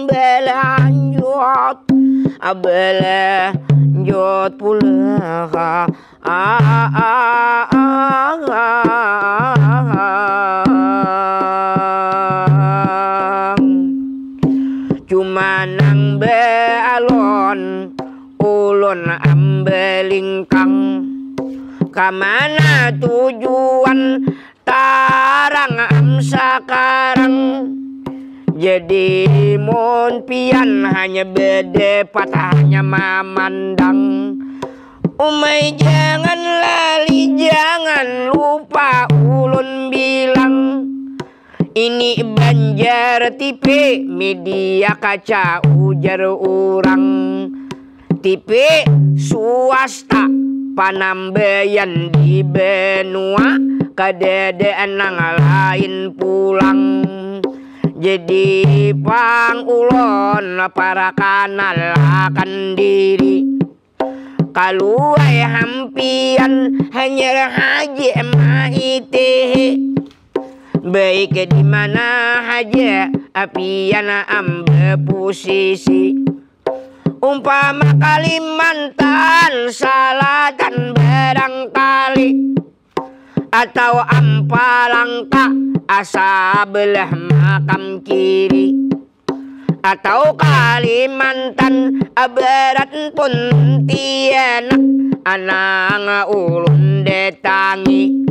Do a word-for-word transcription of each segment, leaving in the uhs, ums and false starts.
Belanjut, belanjut pula. Cuma nang bealon ulun am belingkang, kamana tujuan tarang am sakarang. Jadi mun pian hanya bedepat, hanya mamandang, umai jangan lali, jangan lupa ulun bilang. Ini Banjar T V, media kaca ujar urang. T V swasta panambayan di benua, kadada nang lain pulang. Jadi pang ulun para kanalakan diri. Kaluai hampian hanyar haji maitihi. Baik di mana haja apian am beposisi. Umpama Kalimantan Salatan barangkali, atau am Palangka asa belah makam kiri, atau Kalimantan Barat Pontianak, anang ulun datangi.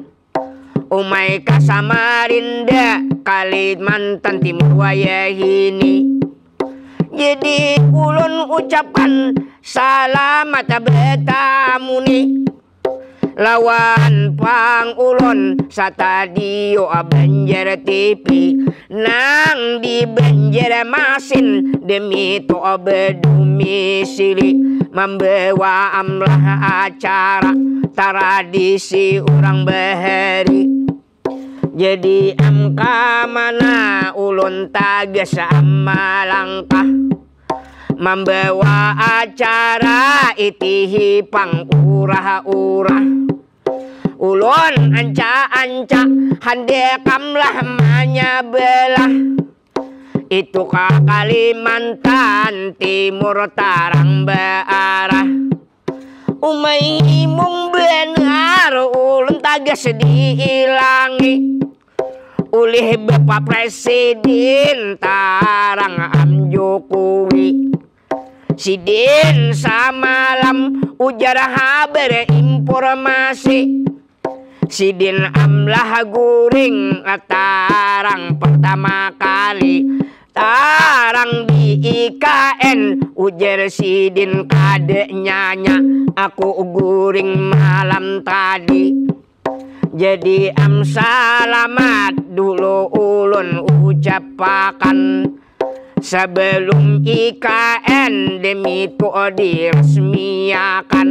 Umai ka Samarinda, Kalimantan Timur wayahini. Jadi ulun ucapkan salamat betamu ni. Lawan pang ulun satadio Banjar T V nang di Banjarmasin, demi tu bedomisili, mambawa amlah acara tradisi urang bahari. Jadi am ka mana ulun tagas am malangkah, mambawa acara itihi pang urah-urah. Ulun anca-anca handak am lah manyabelah, itu ka Kalimantan Timur tarang baarah. Umai himung banar ulun tagas diilangi ulih Bapak Presiden tarang am Jokowi. Sidin samalam ujar habar informasi, sidin am lah guring tarang pertama kali tarang di I K N, ujar sidin, kada nyanya aku guring malam tadi. Jadi am salamat dulu ulun ucapakan, sebelum I K N demi tu diresmiakan.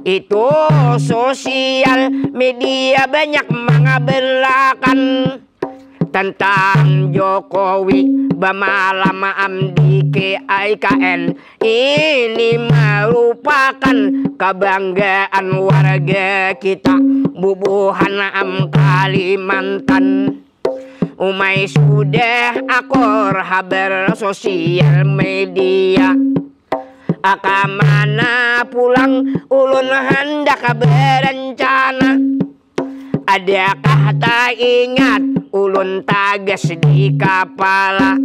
Itu sosial media banyak mangabelakan tentang Jokowi bamalam am di K I K N. Ini merupakan kebanggaan warga kita, bubuhan am Kalimantan. Umai sudah akur habar sosial media, aka mana pulang ulun handak berencana. Adakah taingat ulun tagas di kapala?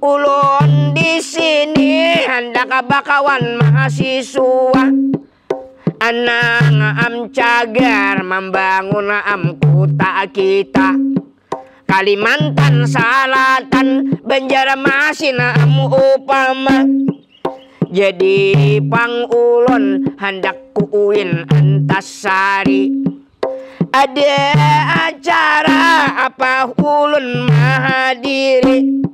Ulun di sini handak bakawan mahasiswa, anang am cagar mambangun am kuta kita. Kalimantan Salatan, Banjarmasin am upama. Jadi pang ulun handak kuin Antasari. Ada acara apa ulun mahadiri?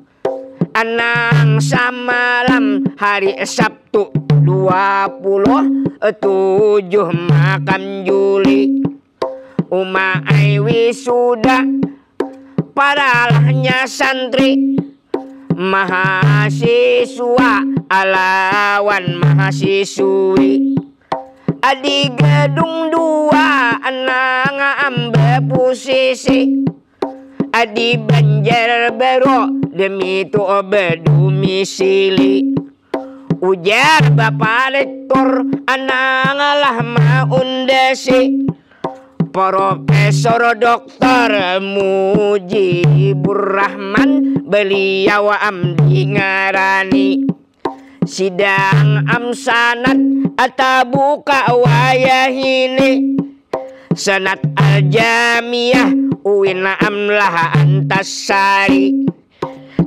Anang samalam hari Sabtu dua puluh tujuh makam Juli. Uma ai wisuda paralahnya santri, mahasiswa alawan mahasiswi. Adi gedung dua anang amba pusisi. Adi Banjar Baru demi tu bedumisili. Ujar Bapak Rektor anang lah maundasi. Profesor Doktor Mujibur Rahman beliau am dingarani. Sidang am sanat atabuka wayahini. Sanat Aljamiah uin am lah antasari.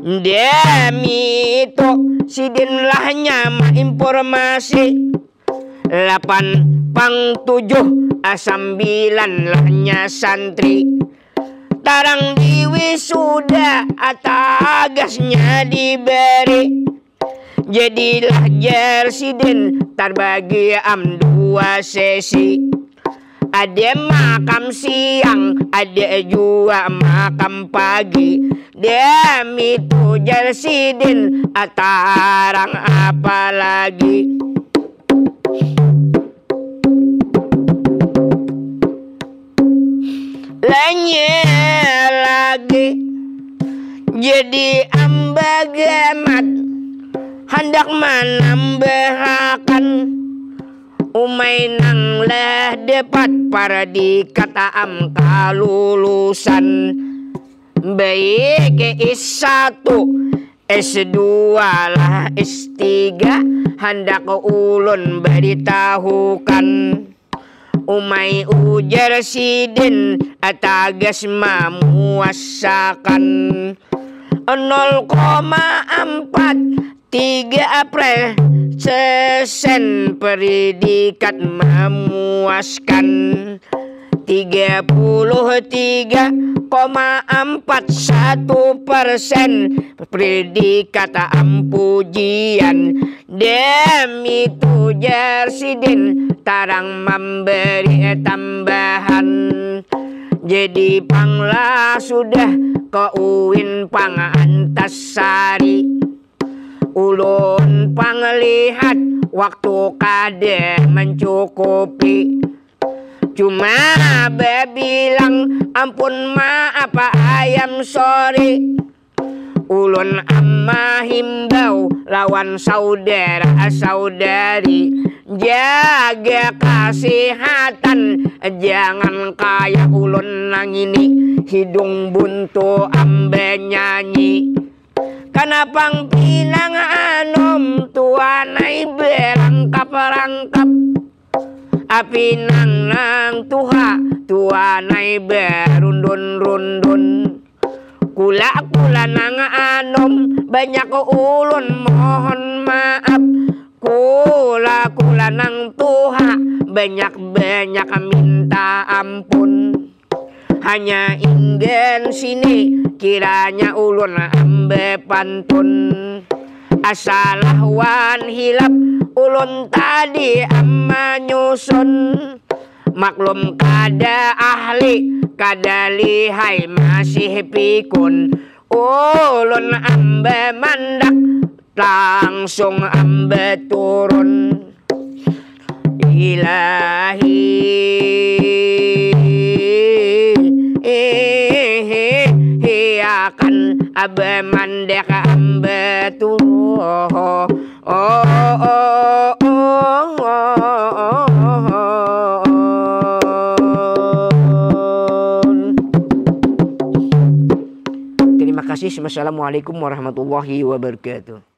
Demi itu sidin lahnya mainformasi. Lapan pang tujuh asambilan lahnya santri. Tarang diwisuda atagasnya diberi. Jadilah jar sidin tarbagi am dua sesi. Ada makam siang, ada jua makam pagi. Demi tu jar sidin atarang apalagi. Lanya lagi jadi amba gamat handak manambahakan umai nang lah dapat paradikat am kalulusan. Baik S satu, S dua lah S tiga handak ulun baritahukan. Umai ujar sidin atagas mamuasakan. Nol koma ampat tiga persen predikat mamuaskan. Tiga puluh tiga koma ampat satu persen predikat am pujian. Demi tu jar sidin tarang mambari tambahan. Jadi pang lah sudah ka uin pang antasari. Ulun pang lihat waktu kada mancukupi. Cuma babilang ampun maaf ayam sorry. Ulun am mahimbau lawan saudara saudari, jaga kasihatan, jangan kaya ulun nangini hidung buntu am banyanyi. Kana pang pinang anom tuanai barangkap-rangkap. Apinang nang tuha tuanai barundun-rundun. Kula-kula nang anom banyak ulun mohon maaf. Kula-kula nang tuha banyak-banyak minta ampun. Hanya inggan sini kiranya ulun am bapantun. Asalah wan hilap ulun tadi am manyusun. Maklum kada ahli, kada lihai masih pikun. Ulun am bamandak langsung am baturun. Ilahi akan abah mandek am baturun. Oh, oh, oh, oh, oh, oh. Terima kasih. Wassalamualaikum warahmatullahi wabarakatuh.